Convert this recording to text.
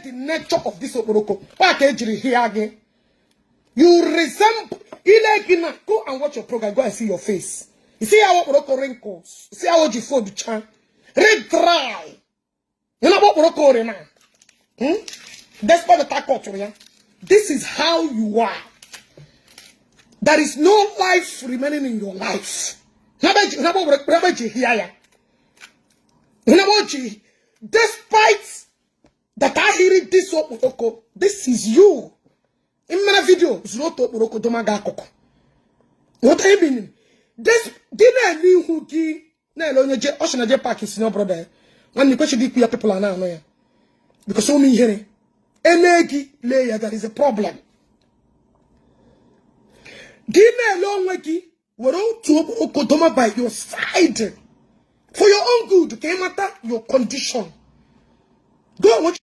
the nature of this okporoko kwa ka ejiri hịa gị. You resemble ile gị na. Go and watch your program. Go and see your face. You see how okporoko wrinkles? You see how o ji fold cha red dry? You know okporoko ore na? Despite the tackle ya, this is how you are. There is no life remaining in your life. Ji hịa ya, despite that ahịrị this okporoko, this is you. Mmere video zuru otu okporoko doma gị akụkụ. What I mean, this gị na-ele ihu gị na-ele onye je ọ sị na je park senior brother ya. Nwanne, kwesịrị ikwu ya, people a na-anụ ya because ụmụ ihere ele gị lee ya. There is a problem. Gị na-ele onwe gị, were otu okporoko doma by your side for your own good ka ị mata your condition. Go and watch.